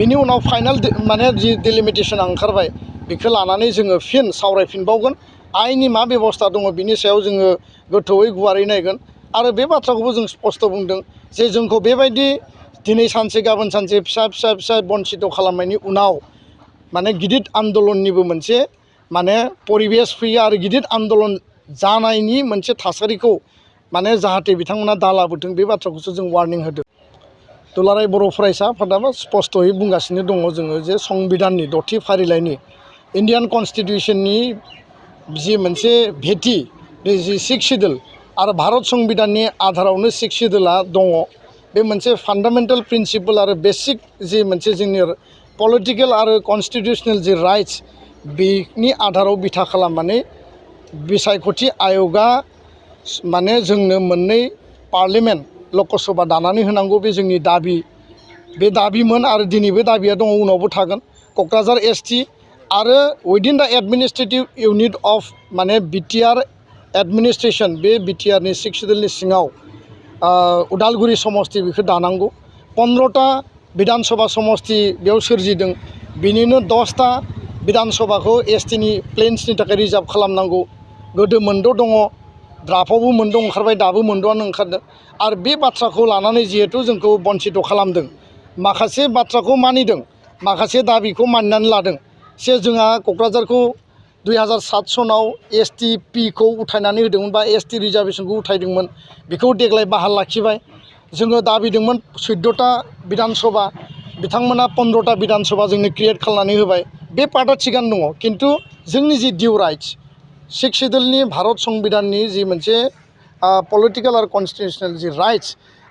बेनि उनाव फाइनाल माने जि डिलिमिटेसन ओंखारबाय बेखौ लानानै जोङो फिन सावरायफिनबावगोन आयेननि मा बेबस्था दङ बिनि सायाव जोङो गोथौयै गुवारै नायगोन आरो बे बाथ्राखौबो जों स्पष्ट बुंदों जे जोंखौ बेबायदि दिनै सानसे गाबोन सानसे फिसा बन्सित खालामनायनि उनाव माने गिदिर आन्दलननिबो मोनसे माने परिबेस फैयो आरो गिदिर आन्दलन जानायनि मोनसे थासारिखौ माने जाहाथे बिथांमोना दा लाबोथों बे बाथ्राखौसो जों वार्निं होदों। दुलाराय बर' फरायसा आफादाबो स्पष्टयै बुंगासिनो दङ जोङो जे संबिधाननि 6थि फारिलाइनि इन्डियान कन्स्टिटिउसननि जि मोनसे भेटि बे जि 6 सिडुल आरो भारत संबिधाननि आधारावनो 6 सिडुला दङ बे मोनसे फान्डामेन्टेल प्रिन्सिपल आरो बेसिक जि मोनसे जोंनि पलिटिकेल आरो कन्स्टिटिउसनेल जि राइट्स बेनि आधाराव बिथा खालामनानै बिसायख'थि आय'गा माने जोंनो मोननै पार्लियामेन्ट लकसभा दानानै होनांगौ बे जोंनि दाबि बे दाबिमोन आरो दिनैबो दाबिया दङ उनावबो थागोन क'क्राझार एसटि आरो उइदिन दा एडमिनिस्ट्रेटिभ इउनिट अफ माने बिटिआर एडमिनिस्ट्रेसन बे बिटिआरनि 6 सिडुलनि सिङाव उदालगुरि समस्ति बेखौ दानांगौ 15टा बिधानसभा समस्ति बेयाव सोरजिदों बिनिनो 10टा बिधानसभाखौ एसटिनि प्लेन्सनि थाखाय रिजार्भ खालामनांगौ गोदो मोनद' दङ ड्राफ्टआवबो मोनद' ओंखारबाय दाबो मोनद'आनो ओंखारदों आरो बे बाथ्राखौ लानानै जिहेतु जोंखौ बन्सित खालामदों माखासे बाथ्राखौ मानिदों माखासे दाबिखौ मानिनानै लादों जोंहा क'क्राझारखौ 2007 सनाव एसटिपिखौ उथायनानै होदोंमोन बा एसटि रिजार्भेसनखौ उथायदोंमोन बेखौ देग्लाय बाहाल लाखिबाय जोङो दाबिदोंमोन 14टा बिधानसभा बिथांमोना 15टा बिधानसभा जोंनो क्रिएट खालामनानै होबाय बे पार्टआ थिगानो दङ खिन्थु जोंनि जि डिउ राइट्स 6 सिडुलनि भारत संबिधाननि जि मोनसे पलिटिकेल आरो कन्स्टिटिउसनेल जि राइट्स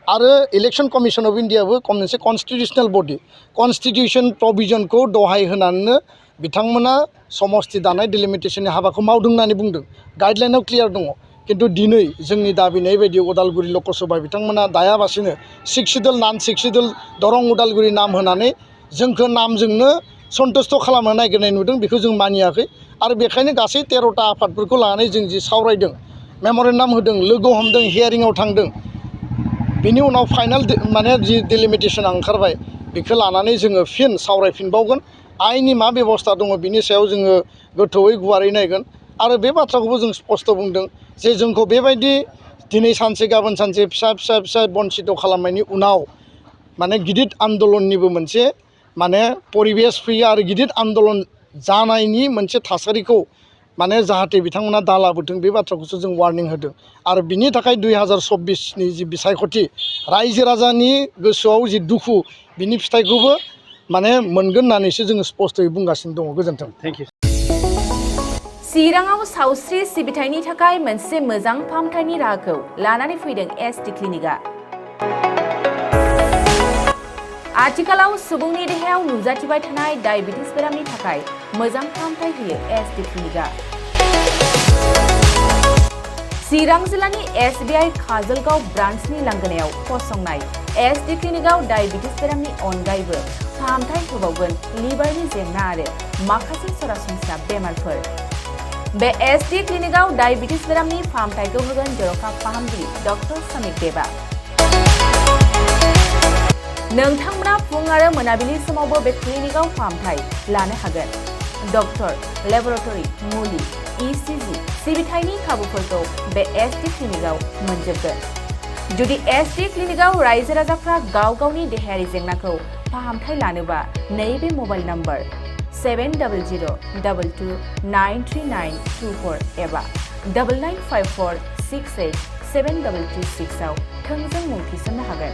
आरो इलेक्शन कमिशन अफ इन्डियाबो मोनसे कन्स्टिटिउसनेल बडि कन्स्टिटिउसन प्रभिजनखौ दहाय होनानैनो बिथांमोना समस्ति दानाय डिलिमिटेसननि हाबाखौ मावदों होननानै बुंदों गाइडलाइनाव क्लियार दङ खिन्थु दिनै जोंनि दाबिनाय बायदि उदालगुरि लकसभा बिथांमोना दायाबासिनो 6 सिडुल नान 6 सिडुल दरं उदालगुरि नाम होनानै जोंखौ नामजोंनो सन्तुष्ट खालामनो नागिरनाय नुदों बेखौ जों मानियाखै आरो बेखायनो गासै 13टा आफादफोरखौ लानानै जों जि सावरायदों मेम'रेन्डाम होदों लोगो हमदों हियारिंआव थांदों बेनि उनाव फाइनाल माने जि डिलिमिटेसन ओंखारबाय बेखौ लानानै जोङो फिन सावरायफिनबावगोन आयेननि मा बेबस्था दङ बिनि सायाव जोङो गोथौयै गुवारै नायगोन आरो बे बाथ्राखौबो जों स्पष्ट बुंदों जे जोंखौ बेबायदि दिनै सानसे गाबोन सानसे फिसा बन्सित खालामनायनि उनाव माने गिदिर आन्दलननिबो मोनसे माने परिबेस फैयो आरो गिदिर आन्दलन जानायनि मोनसे थासारिखौ माने जाहाथे बिथांमोना दा लाबोथों बे बाथ्राखौसो जों वार्निं होदों आरो बिनि थाखाय 2024नि जि बिसायख'थि रायजो राजानि गोसोआव जि दुखु बिनि फिथाइखौबो माने मोनगोन होननानैसो जोङो स्पष्टयै बुंगासिनो दङ गोजोन्थों थेंक इउ चिराङाव सावस्रि सिबिथायनि थाखाय मोनसे मोजां फाहामथायनि राहाखौ लानानै फैदों एसटि क्लिनिकआ आथिखालाव सुबुंनि देहायाव नुजाथिबाय थानाय डायबिटिस बेरामनि थाखाय मोजां फाहामथाय होयो एसटि क्लिनिकआ चिरां जिल्लानि एसबिआइ काजलगाव ब्रान्चनि लांगोनायाव फसंनाय एसटि क्लिनिकआव डायबिटिस बेरामनि अनगायैबो फाहामथाय होबावगोन लिभारनि जेंना आरो माखासे सरासनस्रा बेमारफोर बे एसटि क्लिनिकआव डायबिटिस बेरामनि फाहामथायखौ होगोन जर'खा फाहामगिरि डक्टर समित देबा नोंथांमोना फुं आरो मोनाबिलि समावबो बे क्लिनिकआव फाहामथाय लानो हागोन डक्टर लेबरेटरि मुलि इसिजि सिबिथायनि खाबुफोरखौ बे एसटि क्लिनिकआव मोनजोबगोन जुदि एसटि क्लिनिकआव रायजो राजाफ्रा गाव गावनि देहायारि जेंनाखौ फाहामथाय लानोबा नैबे मबाइल नम्बर 7002293924 एबा 9954687236 आव थोंजों मुं थिसननो हागोन।